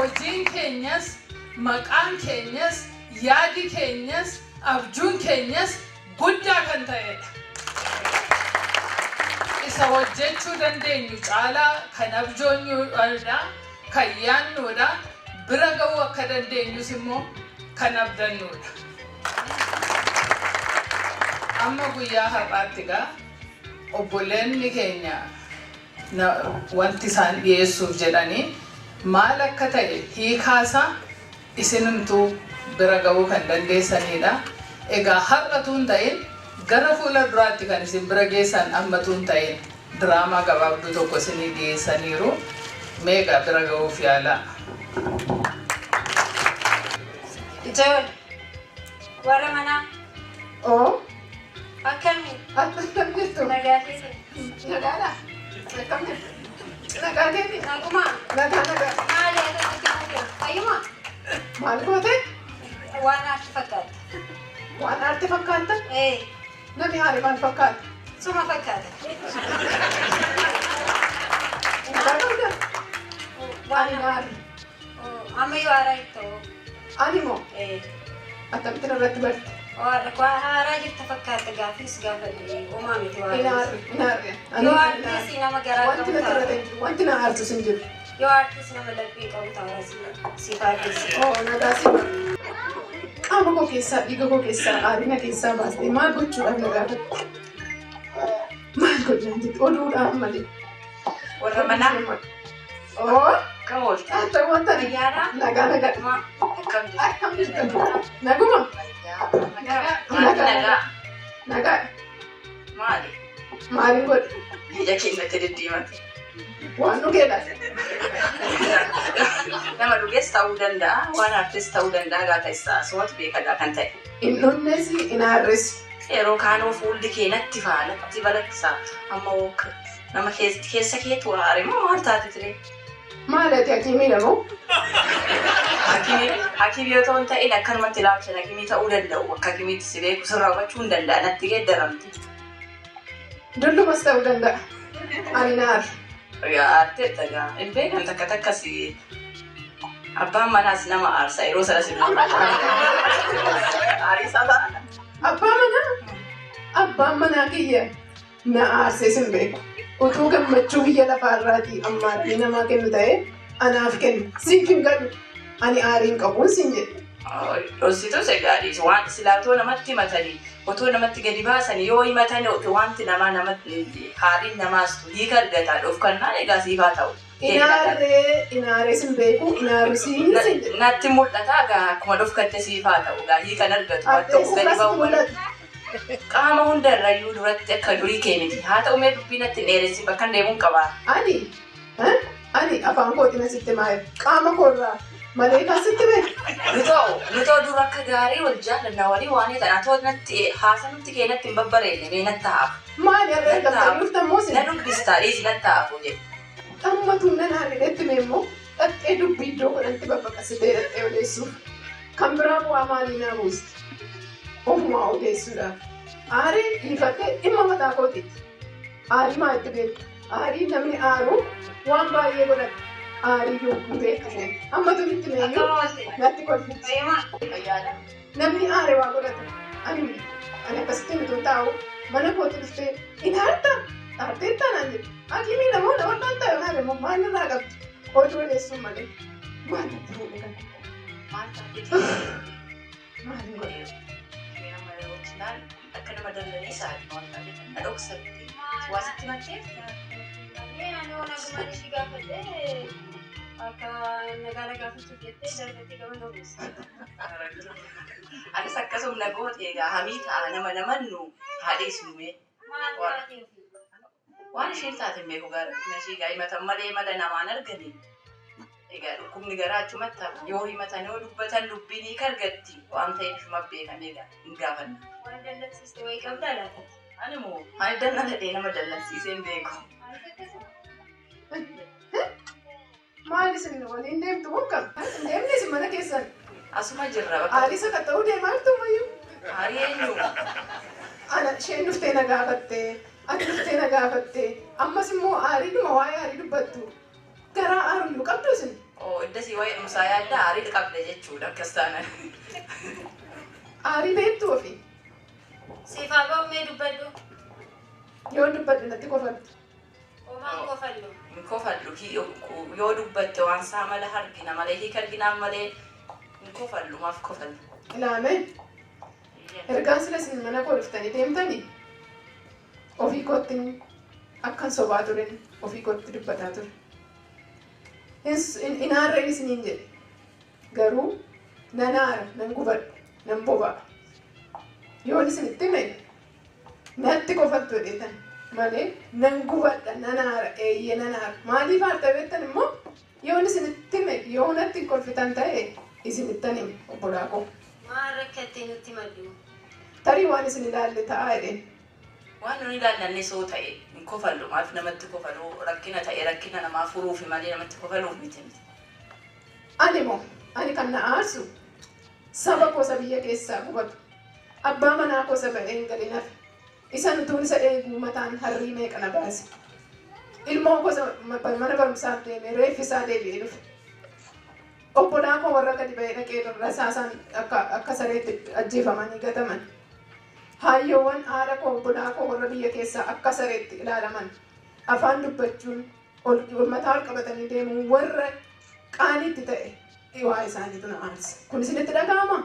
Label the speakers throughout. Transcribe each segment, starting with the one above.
Speaker 1: Hojiin keenyas, maqaan keenyas, yaadi keenyas, abjuun keenyas guddaa kan ta'edha. Isa hojjechuu dandeenyu caalaa kan abjoonyuudha, kan yaannuudha, bira ga'uu akka dandeenyus immoo kan abdannuudha. Amma guyyaa har'aatti egaa obboleonni keenya wanti isaan dhiyeessuuf jedhanii maal akka ta'e hiikaasaa isinumtuu bira ga'uu kan dandeessanidha. Egaa har'atuu hin ta'in gara fuula duraatti kan isin bira geessan ammatuu hin ta'in diraamaa gabaabduu tokko isinii dhiyeessaniiru. Mee egaa bira ga'uuf yaalaa.
Speaker 2: Ijoollee warra manaa.
Speaker 3: Oo.
Speaker 2: Akkami?
Speaker 3: Akkam jirtu?
Speaker 2: Nagaa keeti?
Speaker 3: Nagaadha. Akkam jirtu? Nagaa keeti?
Speaker 2: Naguma.
Speaker 3: Nagaa nagaa.
Speaker 2: Maali ati nutti? Fayyuma?
Speaker 3: Maal goote?
Speaker 2: Waan aarti fakkaata.
Speaker 3: Waan aarti fakkaata?
Speaker 2: Ee.
Speaker 3: Namni aare maal fakkaata?
Speaker 2: Suma fakkaata.
Speaker 3: Nagaa qabda? Ani naarri.
Speaker 2: Amma yoo aaraa jirtu.
Speaker 3: Ani moo?
Speaker 2: Ee.
Speaker 3: Akkamitti irratti barte?
Speaker 2: Waan haaraa jirta fakkaata, gaaffiis gaafadhe, uumaa miti waan.
Speaker 3: Hin aarri, hin aarri.
Speaker 2: Yoo aartis nama garaa
Speaker 3: Wanti
Speaker 2: qabu
Speaker 3: natti irratti
Speaker 2: taata.
Speaker 3: hin jiru, wanti na aarsus hin jiru.
Speaker 2: Yoo aartis nama laphee qabu taata, siif aartis.
Speaker 3: Oo, nagaa si. Qaama koo keessaa, dhiiga koo keessaa, aarina keessaa baastee maal gochuudhaaf na gaafatte? Maal godhaan jetti oduudhaaf malee.
Speaker 4: Warra manaa.
Speaker 3: Oo.
Speaker 4: Kam oolta?
Speaker 3: Akka wanta
Speaker 2: Fayyaadha?
Speaker 3: Nagaa nagaa.
Speaker 4: Akkam jirtu?
Speaker 3: Akkam jirtu? Naguma?
Speaker 4: Nagaa.
Speaker 3: Nagaa. Nagaa.
Speaker 4: Maali?
Speaker 3: Maaliin godhe?
Speaker 4: Ija keenyatti diddiimate.
Speaker 3: Waan dhugeedha.
Speaker 4: Nama dhugees ta'uu danda'a, waan aartes ta'uu danda'a, gaafa isaa sumatu beekadha kan ta'e.
Speaker 3: Hin dhunnes, hin aarres.
Speaker 4: Yeroo kaanoo fuulli kee natti faa, natti balaqqisa. Amma nama keessa keetu aare moo maal taate ture?
Speaker 3: Maal ati, hakiimiidha moo?
Speaker 4: Hakimii yoo ta'u ta'in akkanumatti ilaalcha hakimii ta'uu danda'u. Akka hakimiitti si beeku sirraa hubachuu hin danda'a. Natti geeddaramte.
Speaker 3: Dullumas ta'uu danda'a. Ani naar.
Speaker 4: Aarteetta gaa. Hin beekan, takka takkas abbaan manaas nama aarsa, yeroo sana si aariisaa ta'a.
Speaker 3: Abbaa manaa? Abbaan manaa kiyya na aarsee sin beeku. Utuu gammachuu biyya lafaarraatii ammaatti namaa kennu ta'ee anaaf kennu. Siif hin gadhu. Ani aarii hin qabuun siin jedhe.
Speaker 4: Dhossitus egaa dhiisu. Waan silaatoo namatti himatanii, otoo namatti gadi baasanii yoo himatan, wanti namaa namatti haariin namaas hiika argata. Dhofkannaan egaa siif haa ta'u.
Speaker 3: Inaarree inaaree sin beeku, inaaru siin sin jedhe.
Speaker 4: Natti mul'ata egaa, akkuma dhofkatte siif haa ta'u, egaa hiika argatu waan tokko gadi
Speaker 3: Addeessi
Speaker 4: ba'u.
Speaker 3: mul'ata.
Speaker 4: Qaama hundarrayyuu duratti akka durii kee miti. Haa ta'u, mee dubbii natti hin dheeressin, bakka hin deemuun qabaa.
Speaker 3: Ani ani afaan kootiin asitti maal qaama koorraa malee kaasitti beeku.
Speaker 4: Nutoo dura akka gaarii wal jaallanna, walii waan ta'an atoo natti haasanutti kee natti hin babbareedne, mee natti haafu.
Speaker 3: Maali, har'a ergamtanii dhuftan moo
Speaker 4: Na
Speaker 3: sin?
Speaker 4: dubbistaa, dhiisi, natti haafu jedhe.
Speaker 3: Dhammatuun nan haadhinetti mee immoo dhattee dubbii iddoo kanatti babbaqasitee dhattee odeessuuf. Kan biraa bu'aa maalii naa buusti? Ofumaa odeessuudhaaf. Aarii dhiifadhee dhimma mataa kootiiti. Aarii maa itti beektu? Aarii namni aaru waan baay'ee godhata. Aarii yoo hin beektu isheen. Amma tunitti meeyyuu
Speaker 2: Akkam oolte?
Speaker 3: natti kolfiti.
Speaker 2: Fayyuma?
Speaker 4: Fayyaadha.
Speaker 3: Namni aare waa godhata. Ani akkasitti miti taa'u, mana kootti dhuftee hin aarta? Aarteettaa naan jedhe. Hakimii namoota wal'aan ta'e naan immoo maal irraa qabdi? Oduu odeessuun malee. Maal natti fuudhe kana?
Speaker 4: Maal taatee?
Speaker 3: Maal godhe?
Speaker 4: Akka nama dallanii isaati maal taatee? Na dhoksatte. Waa sitti mattee?
Speaker 2: Ani waan nagumaan ishii gaafadhee, akka nagaa na gaafachuuf jettee darbattee gama dhoofis.
Speaker 4: Anis akkasuma na goote, egaa hamii ta'a, nama namannu haa dhiisnu mee.
Speaker 2: Maal taatee ofii?
Speaker 4: Waan isheen taate hin beeku, gaara ishee egaa himatan malee mala namaan argani. Egaa dhukkubni garaa achumatti hafa. Yoo himatan, yoo dubbatan dubbiin hiika argatti waan ta'eef ishuma beekan egaa hin gaafanna.
Speaker 2: Waan dallansiiste wayii qabdaa laata?
Speaker 4: Ani moo, ani dallaa dhadhee nama dallansiisee hin beeku.
Speaker 2: Anis akkasuma.
Speaker 3: Maal, isin waliin deemtu moo akkam? Hin deemne isin mana keessan?
Speaker 4: Asuma jirra bakka.
Speaker 3: Aarii sakatta'uu deemaa jirtu ammayyuu?
Speaker 4: Aarii eenyu?
Speaker 3: Ana isheen dhuftee na gaafatte, ati dhuftee na gaafatte, ammas immoo aariidhuma waa'ee aarii dubbattu. Garaa aaruyyuu qabdu isin.
Speaker 4: Oo. Iddasii waa'ee dhumsaa yaadda aarii qabda jechuudha akkas taanaan.
Speaker 3: Aarii beektuu ofii.
Speaker 2: Siif haa ba'u mee dubbadhu.
Speaker 3: Yoon dubbadhu natti kofaltu.
Speaker 2: Homaan kofallu.
Speaker 4: Hin kofallu yoo dubbatte waan isaa mala argina malee hiika arginaan malee hin kofallu maaf kofallu.
Speaker 3: Ilaame ergaan sila isin mana koo dhuftanii deemtanii ofii kootti akkan sobaa turen ofii kootti dubbataa ture. Hin aarreen isiniin jedhe garuu nan aara nan gubadha nan boba'a. Yoon isinitti hime natti kofaltu jedheetan malee nan gubadha nan aara eeyyee nan aara maaliif aarta beektan immoo yoon isinitti hime yoo natti hin kolfitan ta'e isinittan hima obbolaa koo.
Speaker 2: Maal rakkattee nutti maddu?
Speaker 3: Tarii waan isin ilaalle ta'aa jedheen.
Speaker 4: Waan nuni ilaallanne soo ta'e hin kofallu maaf namatti kofaluu rakkina ta'e rakkina namaa furuufi malee namatti kofaluuf miti.
Speaker 3: Ani moo ani kan na aarsu saba koo biyya keessaa gubatu abbaa manaa koo ba'ee hin galin hafe isa utuun isa eeguu mataan harrii meeqa na baase ilmoo koo mana barumsaaf deemee reeffi isaa deebi'ee dhufe obbolaa koo warra gadi ba'ee dhaqee rasaasaan akka sareetti ajjeefamanii gataman haayyoowwan haadha koo obbolaa koo warra biyya keessaa akka sareetti ilaalaman afaan dubbachuun ol mataa ol qabatanii deemuun warra qaaniitti ta'e waa isaaniitu na aarsa. Kun isinitti dhaga'amaa?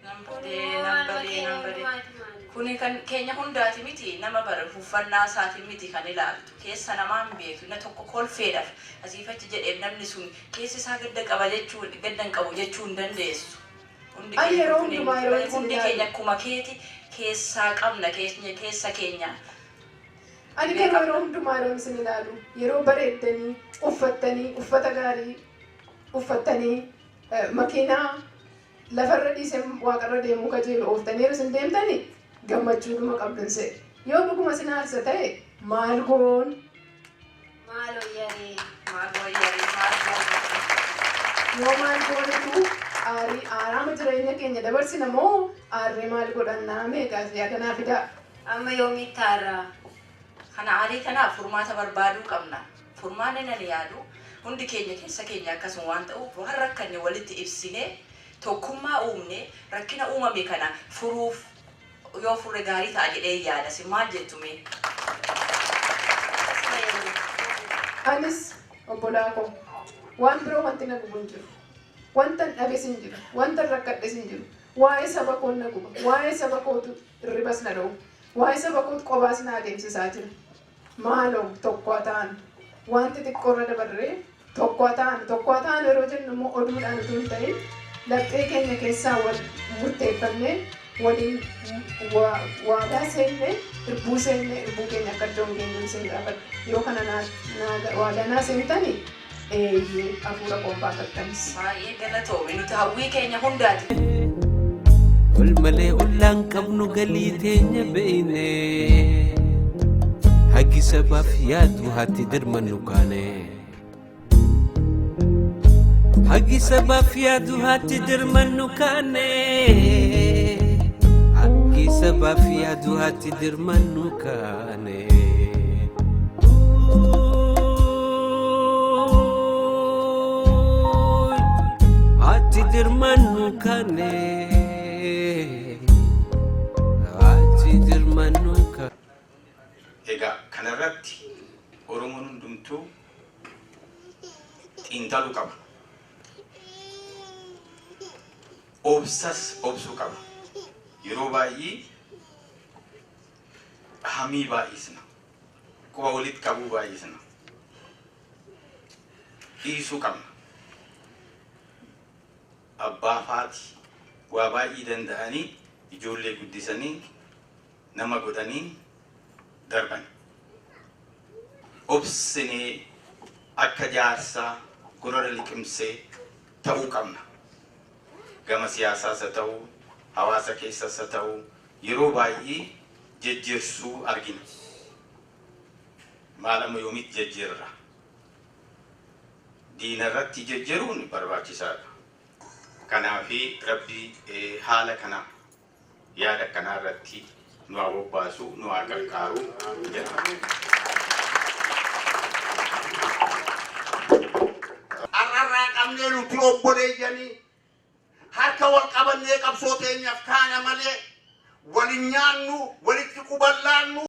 Speaker 4: Nan badee nan badee nan badee. Kuni kan keenya hundaati miti nama bara uffannaa isaatiin miti kan ilaaltu keessa namaa hin beektu na tokko kolfeedhaaf asiif achi jedheef namni sun keessi isaa gadda qaba jechuu gadda hin qabu jechuu hin dandeessu. Hundi
Speaker 3: Ani
Speaker 4: keenya
Speaker 3: yeroo
Speaker 4: kun
Speaker 3: hundumaa yeroo isin
Speaker 4: hundi
Speaker 3: ilaalu.
Speaker 4: keenya akkuma keeti keessaa qabna keessa keenya.
Speaker 3: Ani garuu yeroo hundumaa yeroo isin ilaalu yeroo bareeddanii uffattanii uffata gaarii uffattanii makiinaa lafarra dhiisee waaqarra deemuu kajeelu ooftanii yeroo isin deemtanii gammachuudhuma qabdun se'e. Yoo dhuguma isin aarsa ta'e maal goon?
Speaker 2: Maal wayyaaree?
Speaker 4: Maal wayyaaree maal goona?
Speaker 3: Yoo maal goonetu aarii aaraama jireenya keenya dabarsina moo aarree maal godhannaa meeqaas yaada naa fidaa?
Speaker 2: Amma yoomitti aarraa?
Speaker 4: Kana aarii kanaaf furmaata barbaaduu qabna. Furmaanni nan yaadu hundi keenya keessa keenya akkasuma waan ta'uuf waan rakkanne walitti ibsinee tokkummaa uumne rakkina uumame kana furuuf yoo furre gaarii ta'a jedhee yaada. Si maal jettu mee?
Speaker 2: Akkasuma yaadu.
Speaker 3: Anis obbolaa koo waan biroo wanti na gubu hin jiru. Wanta hin dhabes hin jiru. Wanta hin rakkadhes hin jiru. Waa'ee saba koo na guba. Waa'ee saba kootu hirribas na dhowwa. Waa'ee saba kootu qobaas na adeemsisaa jira. Maaloo tokko haa ta'an. Wanti xiqqoorra dabarree tokko haa ta'an. Tokko haa ta'an yeroo jennu immoo oduudhaan utuu hin ta'in laphee keenya keessaa wal murteeffannee waliin waadaa seennee irbuu seennee irbuu keenya akka iddoon geenyu isin gaafadha. Yoo kana waadaa naa seentanii eeyyee hafuura koon baafattanis.
Speaker 4: Baay'ee galatoomi nuti hawwii keenya hundaati.
Speaker 5: Ol malee ollaan qabnu galii teenya beeyne. Haqi sabaaf yaadu haati dirmannu kaane. Haqi sabaaf yaadu haati dirmannu kaane. Haqi sabaaf yaadu haati dirmannu kaane. Haati dirmannu kaane. Haati dirmannu kaane.
Speaker 6: Egaa kanarratti Oromoon hundumtuu xiinxaluu qaba. Obsas obsuu qaba. Yeroo baay'ee hamii baay'isna. Quba walitti qabuu baay'isna. Dhiisuu qabna. Abbaa faati waa baay'ee danda'anii ijoollee guddisanii nama godhanii darban. Obsinee akka jaarsaa gorora liqimsee ta'uu qabna. Gama siyaasaas haa ta'u, hawaasa keessas haa ta'u, yeroo baay'ee jejjeersuu argina. Maal amma yoomitti jejjeerra? Diina irratti jejjeeruun barbaachisaadha. Kanaafi Rabbi haala kana yaada akkanaa irratti nu haa bobbaasu, nu haa gargaaru jedha.
Speaker 7: Har'arraa qabnee Nuti obboleeyyanii harka wal qabannee qabsoo teenyaaf kaana malee walin nyaannu, walitti quballaannu.